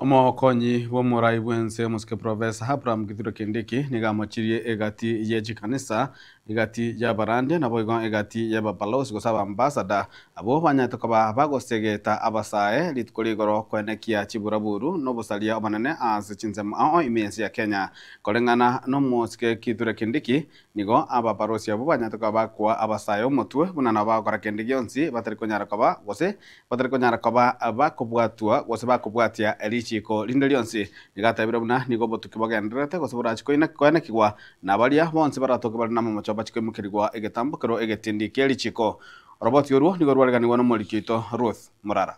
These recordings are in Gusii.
Omokonyi bw'omorai bw'ense omosike Professor Abraham Kithure Kindiki nigo amochirie egati ye chikanisa, egati y'abarandia naboigo egati y'ababalosi gose abambassador abwo banyarete koba bagosegeta abasae rituko rigoro koenekia chiburaburu nobosaria obonene ase chinsemo ao ime y'ense ya Kenya. Koreng'ana nomosike Kithure Kindiki Nigo ababarosi abwo banyarete koba bakoa abasae omotwe, buna nabo bagokora kende gionsi batari konyara koba, gose batari konyara koba bakobwatwa, gose bakobwatia richiiko rinde rionsi. Nigo atebire buna nigo obotuki bogendererete, gose borache koenekigwa, na baria bonsi baratoke bare namamocho bache koimokerigwa egetambo kerwo egetindi kie richiiko. Oroboti orwo nigo rwareganigwe nomoriki oito Ruth Murara.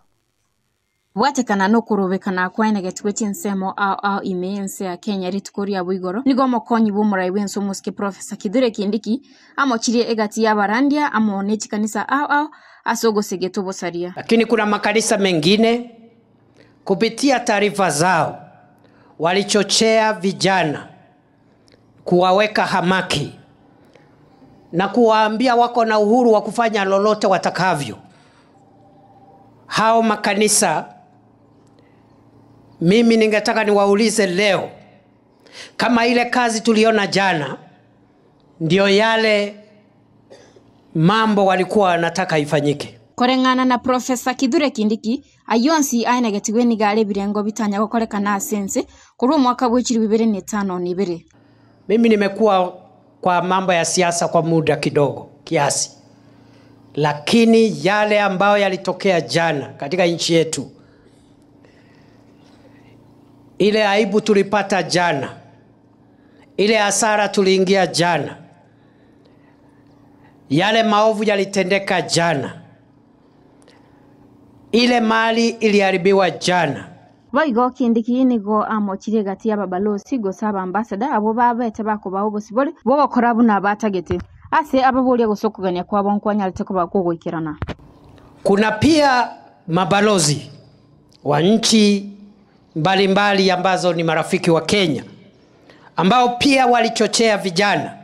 Bwatekana nokorobekana kwaenegetigwe chinsemo ao ao ime y'ense ya Kenya rituko riabo igoro, nigo omokonyi bw'omorai bw'ense omosike Professor Kithure Kindiki amochirie egati y'abarandia amo nechikanisa ao ao ase ogosegeta obosaria. Lakini kuna makanisa mengine kupitia taarifa zao walichochea vijana kuwaweka hamaki na kuwaambia wako na uhuru wa kufanya lolote watakavyo. Hao makanisa mimi ningetaka niwaulize leo kama ile kazi tuliona jana ndio yale mambo walikuwa wanataka ifanyike. Koreng'ana na Professor Kithure Kindiki, ayio onsi aenegetigwe nigo are ebirengo bitanya gokorekana ase ense korwa omwaka bwe chilifu ibere na etano na ibere. Mimi nimekuwa kwa mambo ya siasa kwa muda kidogo kiasi, lakini yale ambayo yalitokea jana katika nchi yetu, ile aibu tulipata jana, ile hasara tuliingia jana, yale maovu yalitendeka jana, ile mali iliharibiwa jana. Boigo Kindiki nigo amochirie gati y'ababalosi gose abambassador abwo babete bakobaa obosibore bw'ogokora buna batagete, ase ababoria gose okogania kwabo nkwanyarete koba kw'ogoikerana. Kuna pia mabalozi wa nchi mbalimbali ambazo ni marafiki wa Kenya ambao pia walichochea vijana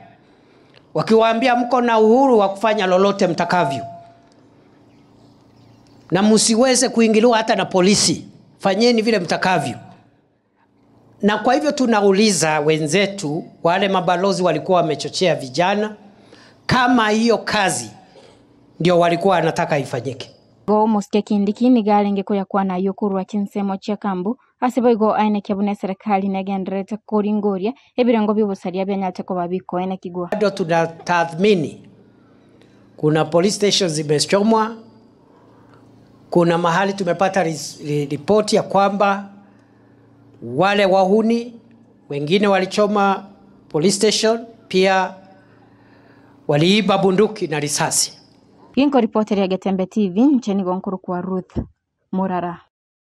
wakiwaambia mko na uhuru wa kufanya lolote mtakavyo na msiweze kuingiliwa hata na polisi, fanyeni vile mtakavyo. Na kwa hivyo tunauliza wenzetu wale mabalozi walikuwa wamechochea vijana, kama hiyo kazi ndio walikuwa wanataka ifanyike. Igo omosike Kindiki nigo arenge koyakwana ayio korwa chinsemo chia Kambu ase boigo aenekia buna eserekari negendererete koringoria ebirengo bi'obosaria bianyarete koba bikoenekigwa. Bado tunatathmini, kuna police stations zimechomwa, kuna mahali tumepata ripoti ya kwamba wale wahuni wengine walichoma police station, pia waliiba bunduki na risasi. Ginko ripoti ria Getembe TV, inche nigo nkorokwa Ruth Murara.